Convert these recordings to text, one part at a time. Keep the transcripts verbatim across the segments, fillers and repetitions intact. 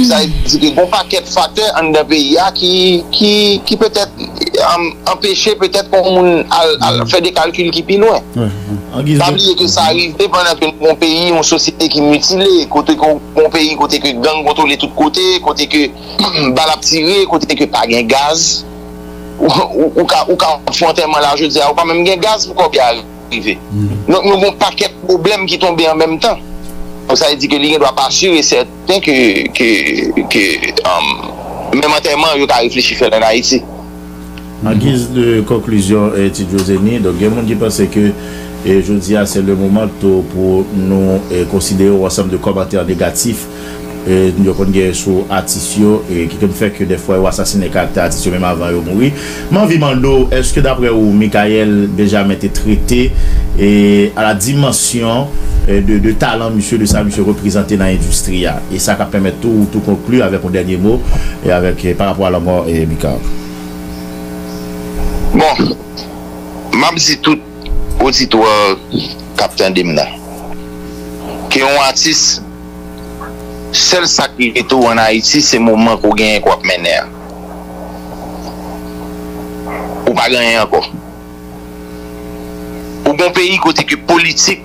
Sa vle di ke gon pakèt faktè anndan peyi a ki, ki, ki petèt, um, anpeche petèt pou moun al, al fè de kalkil ki pi lwen. Pa bliye ke sa rive pandan ke nou gon peyi, yon sosyete ki mitile, kote ke gon peyi, kote ke gang kontwole tout kote, kote ke bal ap tire, kote ke pa gen gaz. Ou, ou, ou ka, ou ka fè antèman la jodi a, ou pa menm gen gaz pou kòb la rive. Nou, nou gon pakèt pwoblèm ki tonbe an menm tan. Donk, sa vle di ke li gen dwa pa si e sèten ke, ke, ke, um, menm antèman, yo ka reflechi fè l ann Ayiti. An giz de konklizyon, eh, Ti Djo Zenny, donk, gen moun ki panse ke, eh, jodi a, se le moman tou pou nou, eh, konsidere yon ansanm de kòmantè negatif, eh, yo konn gen sou atis yo, eh, ki konn fè ke dèfwa yo asasinen karaktè atis yo menm avan yo mouri. M anvi mande w, èske daprè ou, Michael Benjamin te trete, eh, a la dimansyon, eh, de, de talan misye, de sa misye reprezante nan endistri a? E sa k ap pèmèt tou, tou konkli avèk yon dènye mo, e avèk, eh, pa rapò a lanmò, eh, Mika. Bon, m ap di tout oditwa k ap tande m nan, ke yon atis, sèl sa k rete w ann Ayiti, se moman ke w genyen ke w ap mennen an. Ou pa gen anyen ankò. Ou gon peyi kote ke politik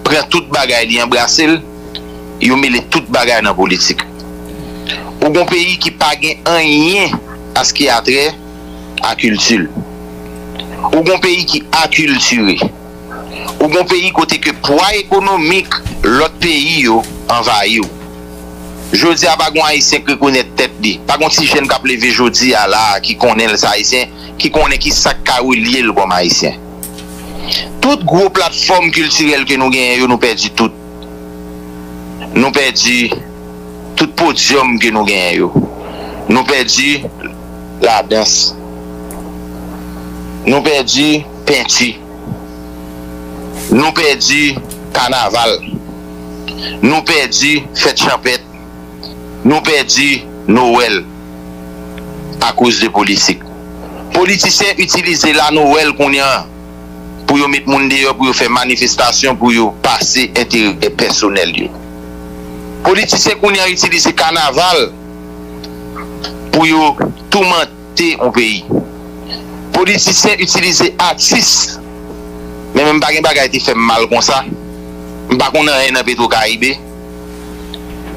pran tout bagay, li anbrase l, yo mele tout bagay nan politik. Ou gon peyi ki pa gen anyen a ce qui a trait à kilti l. Ou gon peyi ki akiltire. Ou gon peyi kote ke pwa ekonomik lòt peyi yo anvayi w. Jodi a, pa gon Ayisyen k rekonèt tèt li. Pa gon ti jèn k ap leve jodi a la a ki konnen l se Ayisyen, ki konnen ki sa k ka relye l kòm Ayisyen. Tout gwo platfòm kiltirèl ke nou genyen yo, nou pèdi tout. Nou pèdi tout podyòm ke nou genyen yo. Nou pèdi ladans. Nou pèdi penti. Nou pèdi kanaval. Nou pèdi fèt chanpèt. Nou pèdi Nowèl akoz de politik. Politisyen itilize la Nowèl kounye a pou yo met moun deyò, pou yo fè manifestasyon, pou yo pase enterè pèsonèl yo. Politisyen kounye a itilize kanaval pou yo toumante yon peyi. Politisyen itilize atis. Men, men m pa gen bagay te fè m mal konsa. M pa konn anyen nan Petro Caribe.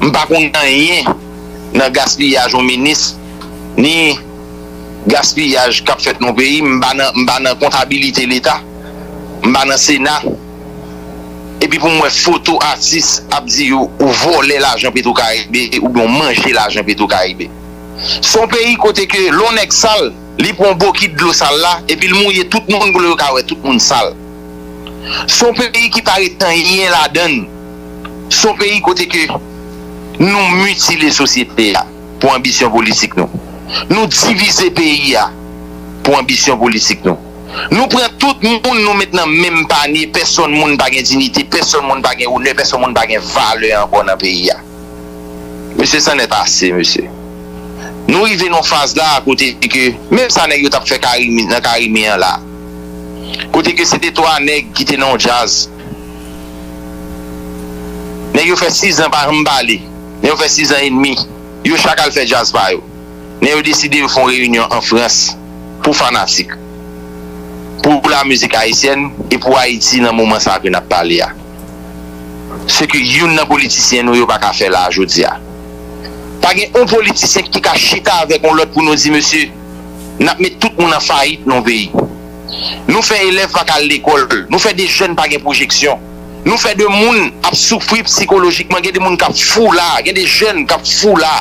M pa konn anyen nan gaspiyaj yon minis, ni gaspiyaj k ap fèt nan yon peyi. M pa nan, m pa nan kontabilite Leta. M pa nan Sena. Epi pou m wè foto atis ap di yo ou vòlè lajan Petro Caribe oubyen ou manje lajan Petro Caribe. Se yon peyi kote ke lè yon nèg sal, li pran yon bokit dlo sal la, epi l mouye tout moun pou yo ka wè tout moun sal. Se yon peyi ki pa ret anyen ladan l. Se yon peyi kote ke nou mitile sosyete a pou anbisyon politik nou. Nou divize peyi a pou anbisyon politik nou. Nou pran tout moun, nou met nan menm panye, pèsonn moun pa gen diyite, pèsonn moun pa gen onè, pèsonn moun pa gen valè ankò nan peyi a. Mesye, c'en est assez, mesye. Nou rive nan faz la kote ke menm sa nèg yo t ap fè Karimi, nan Karimi an la. Kote ke se te twa nèg ki te nan yon djaz. Nèg yo fè sizan pa janm pale. Nèg yo fè sizan edmi. Yo chak al fè djaz pa yo. Men yo deside yo fè yon reyinyon an Frans pou fanatik, pou lamizik ayisyèn e pou Ayiti nan moman sa ke n ap pale a. Se ke youn nan politisyen nou yo pa ka fè la a jodi a. Pa gen yon politisyen ki ka chita avèk yon lòt pou nou di, mesye, n ap met tout moun an fayit nan yon peyi. Nou fè elèv pa ka al lekòl, nou fè de jèn pa gen pwojeksyon, nou fè de moun ap soufri sikolojikman, gen de moun k ap fou la, gen de jèn k ap fou la.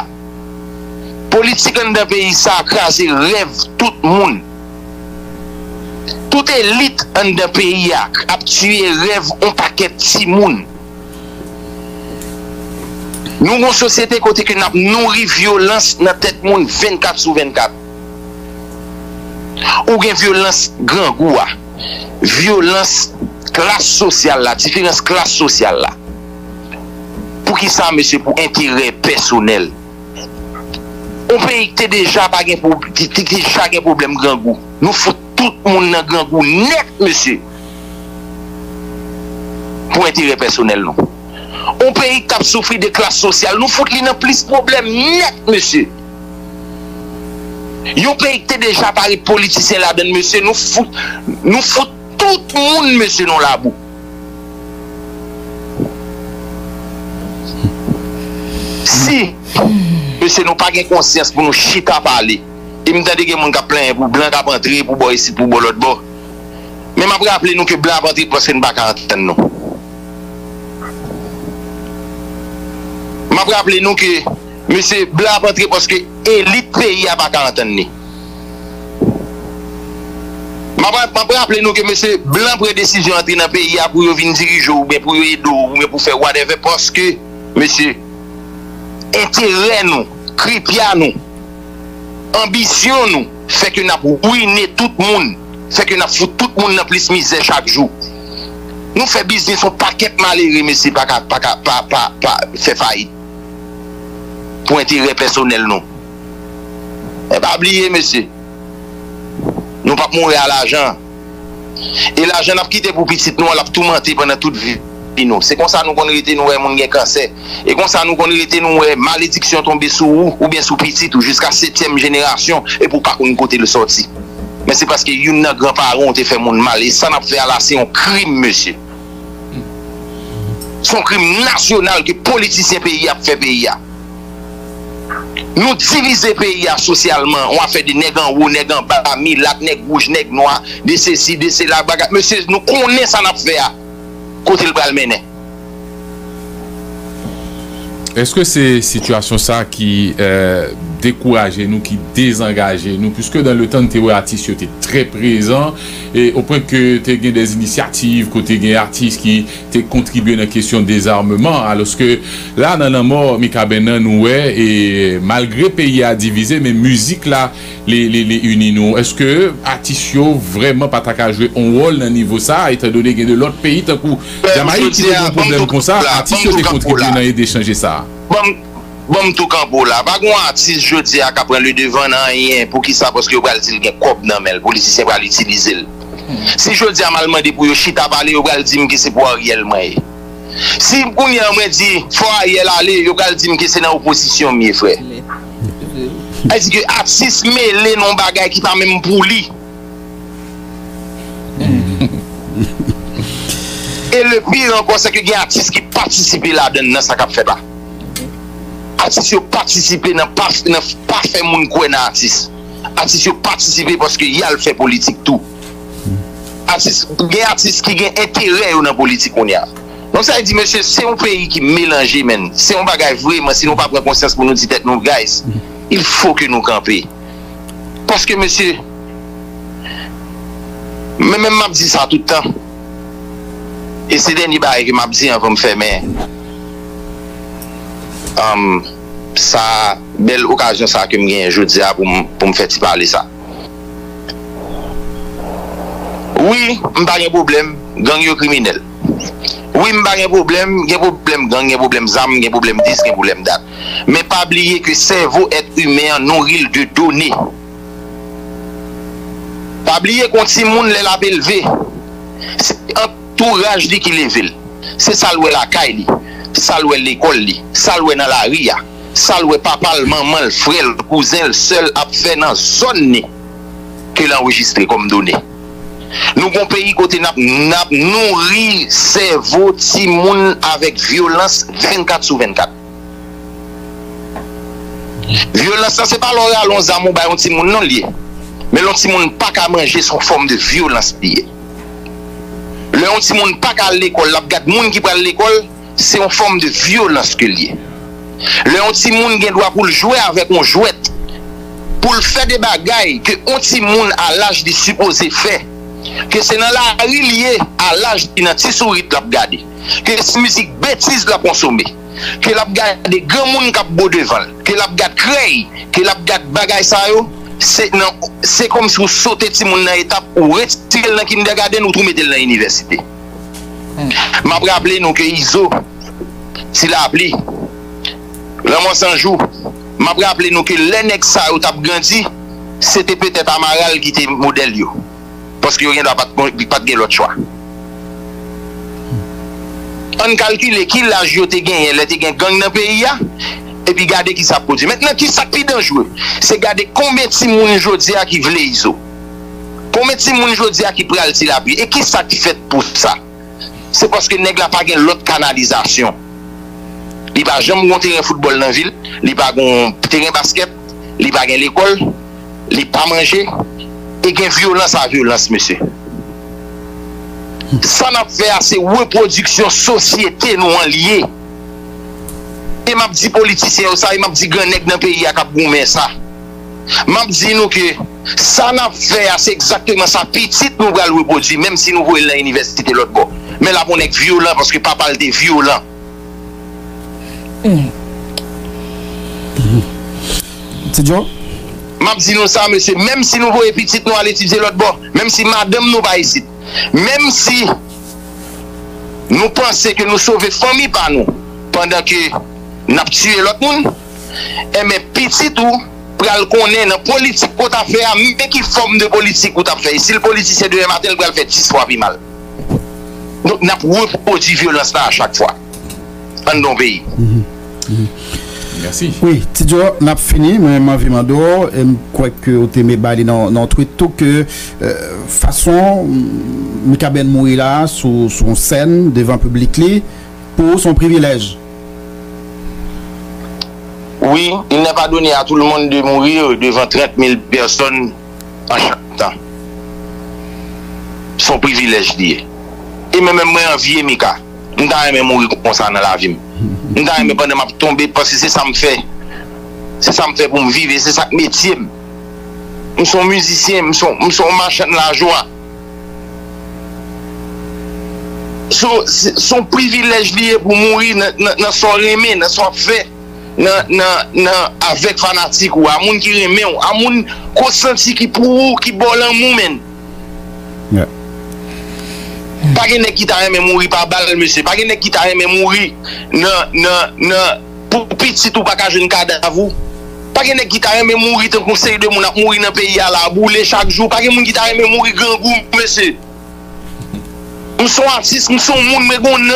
Politik anndan peyi sa a kraze rèv tout moun. Tout elit anndan peyi a ap tiye rèv yon pakèt timoun. Nou gon sosyete kote ke n ap nouri vyolans nan tèt moun vennkat sou vennkat. Ou gen vyolans grangou a, vyolans klas sosyal la, diferans klas sosyal la. Poukisa, mesye? Pou enterè pèsonèl. Yon peyi ki te deja pa gen pwob-, ki, ki deja gen pwoblèm grangou. Nou fout tout moun nan grangou nèt, mesye. Pou enterè pèsonèl nou. Yon peyi k t ap soufri de klas sosyal, nou fout li nan plis pwoblèm nèt, mesye. Yon peyi ki te deja parèt politisyen ladan l, mesye, nou fout, nou fout tout moun, mesye, nan labou. Si, mesye, nou pa gen konsyans pou nou chita pale, e m tande gen moun k ap plenyen pou blan k ap antre pou bò isit, pou bò lòt bò. Men m ap raple nou ke blan ap antre paske n pa ka antann nou. M ap raple nou ke, mesye, blan ap antre paske elit peyi a pa ka antann li. M ap, m ap raple nou ke, mesye, blan pran desizyon antre nan peyi a pou yo vin dirije w oubyen pou yo ede w oubyen pou fè whatever paske, mesye, enterè nou, kripya nou, anbisyon nou fè ke n ap wine tout moun, fè ke n ap fout tout moun nan plis mizè chak jou. Nou fè biznis yon pakèt malere, mesye, pa ka, pa ka, pa, pa, pa fè fayit pou enterè pèsonèl nou. Men pa bliye, mesye, nou p ap mouri a lajan. E lajan n ap kite pou pitit nou an, l ap toumante pandan tout vi nou. Se konsa nou konn rete, nou wè moun gen kansè. E konsa nou konn rete, nou wè malediksyon tonbe sou ou oubyen sou pitit ou jiska setyèm jenerasyon, epi w pa konn kote l sòti. Men se paske youn nan granparan w te fè moun mal. E sa n ap fè a la, se yon krim, mesye. Se yon krim nasyonal ke politisyen peyi a ap fè peyi a. Nou divize peyi a sosyalman, yon afè de nèg anwo, nèg anba, milat, nèg wouj, nèg nwa, de sesi, de sela, bagay. Mesye, nou konnen sa n ap fè a, kote l pral mennen. Èske se sitiyasyon sa ki eh, dekouraje nou, ki dezangaje nou? Puiske dan le tan n te wè atis yo te trè prezan, e o pwen ke te gen de inisyativ kote gen atis ki te kontribye nan kesyon dezarmeman, alòske la nan lanmò Mikaben nan nou wè, e malgre peyi a divize, men mizik la li, li, li ini nou. Èske atis yo vrèman pa ta ka jwe yon wòl nan nivo sa, etandone gen de lòt peyi tankou Jamayik ki te gen yon pwoblèm konsa, atis yo te kontribye nan ede chanje sa? Ban m tou kanpe w la. Pa gen yon atis jodi a k ap pran ledevan nan anyen. Poukisa? Paske yo pral di l gen kòb nan men l, politisyen pral itilize l. Si jodi a m al mande pou yo chita pale, yo pral di m ke se pou Ariel mwen ye. Si kounye a mwen di fò Ariel ale, yo pral di m ke se nan opozisyon m ye, frè. Sa vle di ke atis mele nan yon bagay ki pa menm pou li. E le pire ankò, se ke gen atis ki patisipe ladan nan sa k ap fèt la. Atis yo patisipe nan pa, nan pa fè moun kwè nan atis. Atis yo patisipe paske y al fè politik tou. Atis, gen atis ki gen enterè yo nan politik kounye a. Donk sa vle di, mesye, se yon peyi ki melanje, menn. Se yon bagay vreman, si nou pa pran konsyans pou nou di tèt nou, guys, il faut que nou kanpe. Paske, mesye, men menm m ap di sa tout tan. E se dènye bagay ke m ap di anvan m fèmen, um, sa, bèl okazyon sa ke m genyen jodi a pou m, pou m fè ti pale sa. Wi, m pa gen pwoblèm, gang yo kriminèl. Wi, m pa gen pwoblèm, gen pwoblèm gang, gen pwoblèm zam, gen pwoblèm dis, gen pwoblèm dat. Men pa bliye ke sèvo èt imen an nouri l de done. Pa bliye ke yon timoun, lè l ap elve, se antouraj li ki leve l. Se sa l wè lakay li, sa l wè lekòl li, sa l wè nan lari a, sa l wè papa l, manman l, frè l, kouzen l, sè l ap fè nan zòn li ke l anrejistre kòm done. Nou gen yon peyi kote n ap, n ap nouri sèvo timoun avèk vyolans vennkat sou vennkat. Vyolans lan, se pa lè w rale yon zam ou bay yon timoun non l ye. Men lè yon timoun pa ka manje, se yon fòm de vyolans li ye. Lè yon timoun pa ka al lekòl, l ap gad moun ki pral lekòl, se yon fòm de vyolans ke l ye. Lè yon timoun gen dwa pou l jwe avèk yon jwèt, pou l fè de bagay ke yon timoun a laj li sipoze fè, ke se nan lari l ye, a laj li nan ti sourit l ap gade, ke se mizik betiz l ap konsome, ke l ap gade granmoun k ap bo devan l, ke l ap gad krèy, ke l ap gad bagay sa yo, se nan, se kòmsi w sote timoun nan etap, ou retire l nan kindègadenn, ou tou mete l nan inivèsite. M ap raple nou ke Izo, Ti Lapli, Lanmò San Jou, m ap raple nou ke lè nèg sa yo t ap grandi, se te petèt Amaral ki te modèl yo. Paske yo gendwa pa t, pa t gen lòt chwa. Ann kalkile ki laj yo te genyen lè te gen gang nan peyi a, epi gade ki sa ap pwodui. Mentnan, ki sa k pi danjre? Se gade konbyen timoun jodi a ki vle Izo. Konbyen timoun jodi a ki pral Ti Lapli? E ki sa k fèt pou sa? Se paske nèg la pa gen lòt kanalizasyon. Li pa janm gon teren foutbòl nan vil, li pa gon teren baskèt, li pa gen lekòl, li pa manje, e gen vyolans a vyolans, mesye. Sa n ap fè a, se repwodiksyon sosyete nou an li ye. E m ap di politisyen yo sa, e m ap di gran nèg nan peyi a k ap goumen sa. M ap di nou ke sa n ap fè a, se egzakteman sa pitit nou pral repwodui, menm si nou voye l nan inivèsite lòt bò. Men l ap yon nèg vyolan, paske papa l te vyolan. Ti Djo? M ap di nou sa, mesye, menm si nou voye pitit nou al etidye lòt bò, menm si madanm nou pa isit, menm si nou panse ke nou sove fanmi pa nou pandan ke n ap tiye lòt moun, enben, pitit ou pral konnen nan politik ke w ta fè a, men ki fòm de politik ou t ap fè. E si l politisyen demen maten, l pral fè dis fwa pi mal. Donk, n ap repwodui vyolans la a chak fwa anndan yon peyi. Mèsi. Wi, Ti Djo, n ap fini, men m anvi mande w, e m kwè ke w te met bay li nan nan yon tweet tou, ke euh, fason Mikaben mouri la sou sou yon sèn devan piblik li, pou ou se yon privilèj. Oui, il n'est pas donné à tout le monde de mourir devant trente mille personnes en chantant. Se yon privilèj li ye. E mwen menm, mwen anvye Mika. M ta renmen mouri konsa nan lavi m. M ta renmen pandan m ap tonbe, paske se sa m fè. Se sa m fè pou m viv, e se sa k metye m. M se yon mizisyen, m se yon, m se yon machann lajwa. Se yon, se, se yon privilèj li ye pou mouri nan, nan, nan sa w renmen, nan sa w ap fè, nan, nan, nan, avèk fanatik ou, a moun ki renmen w, a moun ke w santi ki pou ou, ki ba w lanmou, menn. Pa gen nèg ki ta renmen mouri pa bal, mesye. Pa gen nèg ki ta renmen mouri nan, nan, nan, pou pitit ou pa ka jwenn kadav ou. Pa gen nèg ki ta renmen mouri tankou yon seri de moun ap mouri nan peyi a la, boule chak jou. Pa gen moun ki ta renmen mouri grangou, mesye. M se yon atis, m se yon moun, mwen gen yon